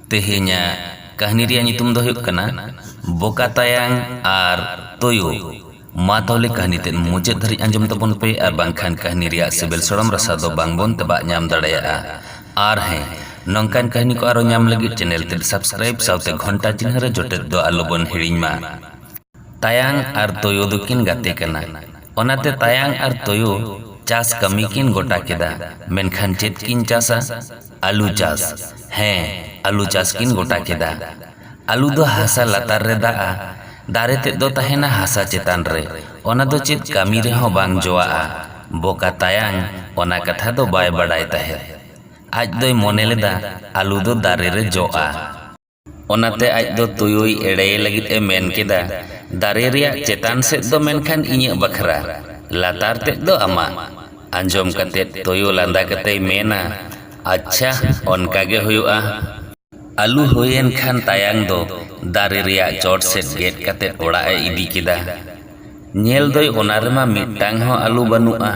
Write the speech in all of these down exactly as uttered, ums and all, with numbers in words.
ᱛᱮᱦᱮᱧᱟᱜ ᱠᱟᱹᱦᱱᱤ ᱨᱮᱭᱟᱜ ᱧᱩᱛᱩᱢ ᱫᱚ ᱦᱩᱭᱩᱜ ᱠᱟᱱᱟ ᱵᱚᱠᱟ ᱛᱟᱭᱟᱝ ᱟᱨ ᱛᱩᱭᱩ᱾ ᱢᱟ ᱛᱟᱦᱚᱞᱮ ᱠᱟᱹᱦᱱᱤ ᱛᱮᱫ ᱢᱩᱪᱟᱹᱫ ᱫᱷᱟᱹᱨᱤᱡ ᱟᱸᱡᱚᱢ ᱛᱟᱵᱚᱱ ᱯᱮ, ᱟᱨ ᱵᱟᱝᱠᱷᱟᱱ ᱠᱟᱹᱦᱱᱤ ᱨᱮᱭᱟᱜ ᱥᱤᱵᱤᱞ ᱥᱚᱲᱚᱢ ᱨᱟᱥᱟ ᱫᱚ ᱵᱟᱝᱵᱚᱱ ᱛᱮᱵᱟᱜ ᱧᱟᱢ ᱫᱟᱲᱮᱭᱟᱜᱼᱟ᱾ ᱟᱨ ᱦᱮᱸ, ᱱᱚᱝᱠᱟᱱ ᱠᱟᱹᱦᱱᱤ ᱠᱚ ᱟᱨᱚ ᱧᱟᱢ ᱞᱟᱹᱜᱤᱫ ᱪᱮᱱᱮᱞ ᱛᱮᱫ ᱥᱟᱵᱥᱠᱨᱟᱭᱤᱵ ᱥᱟᱶᱛᱮ ᱜᱷᱚᱱᱴᱟ ᱪᱤᱱᱦᱟᱹ ᱨᱮ ᱡᱚᱴᱮᱫ ᱫᱚ ᱟᱞᱚᱵᱚᱱ ᱦᱤᱲᱤᱧ ᱢᱟ᱾ ᱛᱟᱭᱟᱝ ᱟᱨ ᱛᱩᱭᱩ ᱫᱚᱠᱤᱱ ᱜᱟᱛᱮ ᱠᱟᱱᱟ᱾ ᱚᱱᱟᱛᱮ ᱛᱟᱭᱟᱝ ᱟᱨ ᱛᱩᱭᱩ ᱪᱟᱥ ᱠᱟᱹᱢᱤ ᱠᱤᱱ ᱜᱚᱴᱟ ᱠᱮᱫᱟ᱾ ᱢᱮᱱᱠᱷᱟᱱ ᱪᱮᱫ ᱠᱤᱱ ᱪᱟᱥᱟ? ᱟᱹᱞᱩ ᱪᱟᱥ᱾ ᱦᱮᱸ, ᱟᱹᱞᱩ ᱪᱟᱥ ᱠᱤᱱ ᱜᱚᱴᱟ ᱠᱮᱫᱟ᱾ ᱟᱹᱞᱩ ᱫᱚ ᱦᱟᱥᱟ ᱞᱟᱛᱟᱨ ᱨᱮ ᱫᱟᱜᱼᱟ, ᱫᱟᱨᱮ ᱛᱮᱫ ᱫᱚ ᱛᱟᱦᱮᱱᱟ ᱦᱟᱥᱟ ᱪᱮᱛᱟᱱ ᱨᱮ᱾ ᱚᱱᱟ ᱫᱚ ᱪᱮᱫ ᱠᱟᱹᱢᱤ ᱨᱮᱦᱚᱸ ᱵᱟᱝ ᱡᱚᱣᱟᱜᱼᱟ᱾ ᱵᱚᱠᱟ ᱛᱟᱭᱟᱝ ᱚᱱᱟ ᱠᱟᱛᱷᱟ ᱫᱚ ᱵᱟᱭ ᱵᱟᱰᱟᱭ ᱛᱟᱦᱮᱸᱫ᱾ ᱟᱡ ᱫᱚᱭ ᱢᱚᱱᱮ ᱞᱮᱫᱟ ᱟᱹᱞᱩ ᱫᱚ ᱫᱟᱨᱮ ᱨᱮ ᱡᱚᱜᱼᱟ᱾ ᱚᱱᱟᱛᱮ ᱟᱡ ᱫᱚ ᱛᱩᱭᱩᱭ ᱮᱲᱮᱭᱮ ᱞᱟᱹᱜᱤᱫ ᱮ ᱢᱮᱱ ᱠᱮᱫᱟ, "ᱫᱟᱨᱮ ᱨᱮᱭᱟᱜ ᱪᱮᱛᱟᱱ ᱥᱮᱫ ᱫᱚ ᱢᱮᱱᱠᱷᱟᱱ ᱤᱧᱟᱹᱜ ᱵᱟᱠᱷᱨᱟ, ᱞᱟᱛᱟᱨ ᱛᱮᱫ ᱫᱚ ᱟᱢᱟᱜ᱾" ᱟᱸᱡᱚᱢ ᱠᱟᱛᱮᱫ ᱛᱩᱭᱩ ᱞᱟᱸᱫᱟ ᱠᱟᱛᱮᱭ ᱢᱮᱱᱟ, "ᱟᱪᱪᱷᱟ, ᱚᱱᱠᱟ ᱜᱮ ᱦᱩᱭᱩᱜᱼᱟ᱾" ᱟᱹᱞᱩ ᱦᱩᱭᱮᱱ ᱠᱷᱟᱱ ᱛᱟᱭᱟᱝ ᱫᱚ ᱫᱟᱨᱮ ᱨᱮᱭᱟᱜ ᱪᱚᱴ ᱥᱮᱫ ᱜᱮᱫ ᱠᱟᱛᱮᱫ ᱚᱲᱟᱜ ᱮ ᱤᱫᱤ ᱠᱮᱫᱟ᱾ ᱧᱮᱞ ᱫᱚᱭ ᱚᱱᱟ ᱨᱮᱢᱟ ᱢᱤᱫᱴᱟᱝ ᱦᱚᱸ ᱟᱹᱞᱩ ᱵᱟᱹᱱᱩᱜᱼᱟ᱾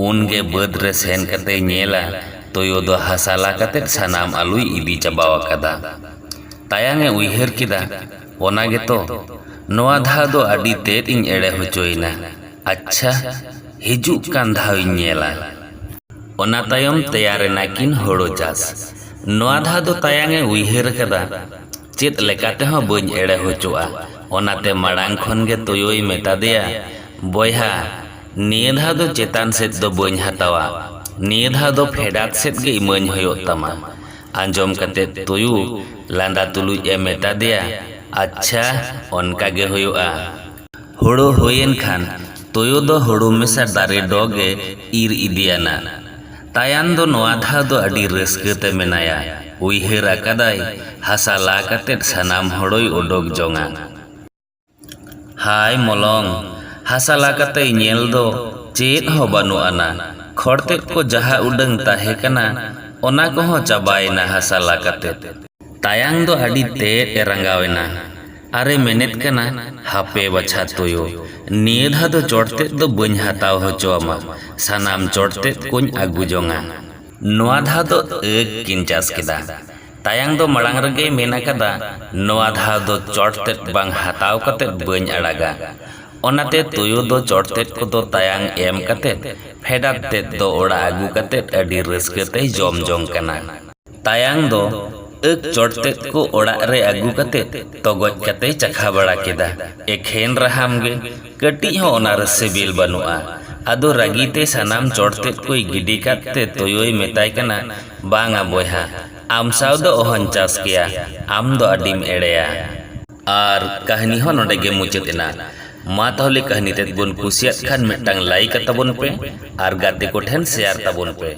ᱩᱱᱜᱮ ᱵᱟᱹᱫᱽ ᱨᱮ ᱥᱮᱱ ᱠᱟᱛᱮᱭ ᱧᱮᱞᱟ, ᱛᱩᱭᱩ ᱫᱚ ᱦᱟᱥᱟ ᱞᱟ ᱠᱟᱛᱮᱫ ᱥᱟᱱᱟᱢ ᱟᱹᱞᱩᱭ ᱤᱫᱤ ᱪᱟᱵᱟᱣ ᱟᱠᱟᱫᱟ᱾ ᱛᱟᱭᱟᱝ ᱮ ᱩᱭᱦᱟᱹᱨ ᱠᱮᱫᱟ, ᱚᱱᱟ ᱜᱮᱛᱚ, ᱱᱚᱣᱟ ᱫᱷᱟᱣ ᱫᱚ ᱟᱹᱰᱤ ᱛᱮᱫ ᱤᱧ ᱮᱲᱮ ᱦᱚᱪᱚᱭᱮᱱᱟ᱾ ᱟᱪᱪᱷᱟ, ᱦᱤᱡᱩᱜ ᱠᱟᱱ ᱫᱷᱟᱣ ᱤᱧ ᱧᱮᱞᱟ᱾ ᱚᱱᱟ ᱛᱟᱭᱚᱢ ᱛᱮᱭᱟᱨ ᱮᱱᱟ ᱠᱤᱱ ᱦᱳᱲᱳ ᱪᱟᱥ᱾ ᱱᱚᱣᱟ ᱫᱷᱟᱣ ᱫᱚ ᱛᱟᱭᱟᱝ ᱮ ᱩᱭᱦᱟᱹᱨ ᱟᱠᱟᱫᱟ, ᱪᱮᱫ ᱞᱮᱠᱟ ᱛᱮᱦᱚᱸ ᱵᱟᱹᱧ ᱮᱲᱮ ᱦᱚᱪᱚᱜᱼᱟ᱾ ᱚᱱᱟᱛᱮ ᱢᱟᱲᱟᱝ ᱠᱷᱚᱱ ᱜᱮ ᱛᱩᱭᱩᱭ ᱢᱮᱛᱟ ᱫᱮᱭᱟ, "ᱵᱚᱭᱦᱟ, ᱱᱤᱭᱟᱹ ᱫᱷᱟᱣ ᱫᱚ ᱪᱮᱛᱟᱱ ᱥᱮᱫ ᱫᱚ ᱵᱟᱹᱧ ᱦᱟᱛᱟᱣᱟ, ᱱᱤᱭᱟᱹ ᱫᱷᱟᱣ ᱫᱚ ᱯᱷᱮᱰᱟᱛ ᱥᱮᱫ ᱜᱮ ᱤᱢᱟᱹᱧ ᱦᱩᱭᱩᱜ ᱛᱟᱢᱟ᱾" ᱟᱸᱡᱚᱢ ᱠᱟᱛᱮ ᱛᱩᱭᱩ ᱞᱟᱸᱫᱟ ᱛᱩᱞᱩᱡ ᱮ ᱢᱮᱛᱟ ᱫᱮᱭᱟ, "ᱟᱪᱪᱷᱟ, ᱚᱱᱠᱟ ᱜᱮ ᱦᱩᱭᱩᱜᱼᱟ᱾" ᱦᱳᱲᱳ ᱦᱩᱭᱮᱱ ᱠᱷᱟᱱ ᱛᱩᱭᱩ ᱫᱚ ᱦᱳᱲᱳ ᱢᱮᱥᱟ ᱫᱟᱨᱮ ᱰᱚᱜᱽ ᱮ ᱤᱨ ᱤᱫᱤᱭᱟᱱᱟ᱾ ᱛᱟᱭᱟᱱ ᱫᱚ ᱱᱚᱣᱟ ᱫᱷᱟᱣ ᱫᱚ ᱟᱹᱰᱤ ᱨᱟᱹᱥᱠᱟᱹ ᱛᱮ ᱢᱮᱱᱟᱭᱟ᱾ ᱩᱭᱦᱟᱹᱨ ᱟᱠᱟᱫᱟᱭ, ᱦᱟᱥᱟ ᱞᱟ ᱠᱟᱛᱮᱫ ᱥᱟᱱᱟᱢ ᱦᱳᱲᱳᱭ ᱚᱰᱚᱠ ᱡᱚᱝᱟ᱾ ᱦᱟᱭ ᱢᱚᱞᱚᱝ, ᱦᱟᱥᱟ ᱞᱟ ᱠᱟᱛᱮᱭ ᱧᱮᱞ ᱫᱚ ᱪᱮᱫ ᱦᱚᱸ ᱵᱟᱹᱱᱩᱜ ᱟᱱᱟ᱾ ᱠᱷᱚᱲ ᱛᱮᱫ ᱠᱚ ᱡᱟᱦᱟᱸ ᱩᱰᱟᱹᱝ ᱛᱟᱦᱮᱸ ᱠᱟᱱᱟ, ᱚᱱᱟ ᱠᱚᱦᱚᱸ ᱪᱟᱵᱟᱭᱮᱱᱟ ᱦᱟᱥᱟ ᱞᱟ ᱠᱟᱛᱮᱫ᱾ ᱛᱟᱭᱟᱝ ᱫᱚ ᱟᱹᱰᱤ ᱛᱮᱫ ᱮ ᱨᱟᱸᱜᱟᱣ ᱮᱱᱟ᱾ ᱟᱨᱮ ᱢᱮᱱᱮᱫ ᱠᱟᱱᱟ, "ᱦᱟᱯᱮ ᱵᱟᱪᱷᱟ ᱛᱩᱭᱩ, ᱱᱤᱭᱟᱹ ᱫᱷᱟᱣ ᱫᱚ ᱪᱚᱴ ᱛᱮᱫ ᱫᱚ ᱵᱟᱹᱧ ᱦᱟᱛᱟᱣ ᱦᱚᱪᱚ ᱟᱢᱟ, ᱥᱟᱱᱟᱢ ᱪᱚᱴ ᱛᱮᱫ ᱠᱚᱧ ᱟᱹᱜᱩ ᱡᱚᱝᱟ᱾" ᱱᱚᱣᱟ ᱫᱷᱟᱣ ᱫᱚ ᱟᱹᱠ ᱠᱤᱱ ᱪᱟᱥ ᱠᱮᱫᱟ᱾ ᱛᱟᱭᱟᱝ ᱫᱚ ᱢᱟᱲᱟᱝ ᱨᱮᱜᱮᱭ ᱢᱮᱱ ᱟᱠᱟᱫᱟ, ᱱᱚᱣᱟ ᱫᱷᱟᱣ ᱫᱚ ᱪᱚᱴ ᱛᱮᱫ ᱵᱟᱝ ᱦᱟᱛᱟᱣ ᱠᱟᱛᱮᱫ ᱵᱟᱹᱧ ᱟᱲᱟᱜᱟ᱾ ᱚᱱᱟᱛᱮ ᱛᱩᱭᱩ ᱫᱚ ᱪᱚᱴ ᱛᱮᱫ ᱠᱚᱫᱚ ᱛᱟᱭᱟᱝ ᱮᱢ ᱠᱟᱛᱮᱫ ᱯᱷᱮᱰᱟᱛ ᱛᱮᱫ ᱫᱚ ᱚᱲᱟᱜ ᱟᱹᱜᱩ ᱠᱟᱛᱮᱫ ᱟᱹᱰᱤ ᱨᱟᱹᱥᱠᱟᱹ ᱛᱮᱭ ᱡᱚᱢ ᱡᱚᱝ ᱠᱟᱱᱟ᱾ ᱛᱟᱭᱟᱝ ᱫᱚ ᱟᱹᱠ ᱪᱚᱴ ᱛᱮᱫ ᱠᱚ ᱚᱲᱟᱜ ᱨᱮ ᱟᱹᱜᱩ ᱠᱟᱛᱮᱫ ᱛᱚᱜᱚᱡ ᱠᱟᱛᱮᱭ ᱪᱟᱠᱷᱟ ᱵᱟᱲᱟ ᱠᱮᱫᱟ᱾ ᱮᱠᱷᱮᱱ ᱨᱟᱦᱟᱢ ᱜᱮ, ᱠᱟᱹᱴᱤᱡ ᱦᱚᱸ ᱚᱱᱟ ᱨᱮ ᱥᱤᱵᱤᱞ ᱵᱟᱹᱱᱩᱜᱼᱟ᱾ ᱟᱫᱚ ᱨᱟᱹᱜᱤ ᱛᱮ ᱥᱟᱱᱟᱢ ᱪᱚᱴ ᱛᱮᱫ ᱠᱚᱭ ᱜᱤᱰᱤ ᱠᱟᱫ ᱛᱮ ᱛᱩᱭᱩᱭ ᱢᱮᱛᱟᱭ ᱠᱟᱱᱟ, ᱵᱟᱝᱟ ᱵᱚᱭᱦᱟ, ᱟᱢ ᱥᱟᱶ ᱫᱚ ᱚᱦᱚᱧ ᱪᱟᱥ ᱠᱮᱭᱟ, ᱟᱢ ᱫᱚ ᱟᱹᱰᱤᱢ ᱮᱲᱮᱭᱟ᱾ ᱟᱨ ᱠᱟᱹᱦᱱᱤ ᱦᱚᱸ ᱱᱚᱰᱮ ᱜᱮ ᱢᱩᱪᱟᱹᱫ ᱮᱱᱟ᱾ ᱢᱟ ᱛᱟᱦᱚᱞᱮ ᱠᱟᱹᱦᱱᱤ ᱛᱮᱫ ᱵᱚᱱ ᱠᱩᱥᱤᱭᱟᱫ ᱠᱷᱟᱱ ᱢᱤᱫᱴᱟᱝ ᱞᱟᱭᱤᱠ ᱟᱛᱟᱵᱚᱱ ᱯᱮ ᱟᱨ ᱜᱟᱛᱮ ᱠᱚᱴᱷᱮᱱ ᱥᱮᱭᱟᱨ ᱛᱟᱵᱚᱱ ᱯᱮ᱾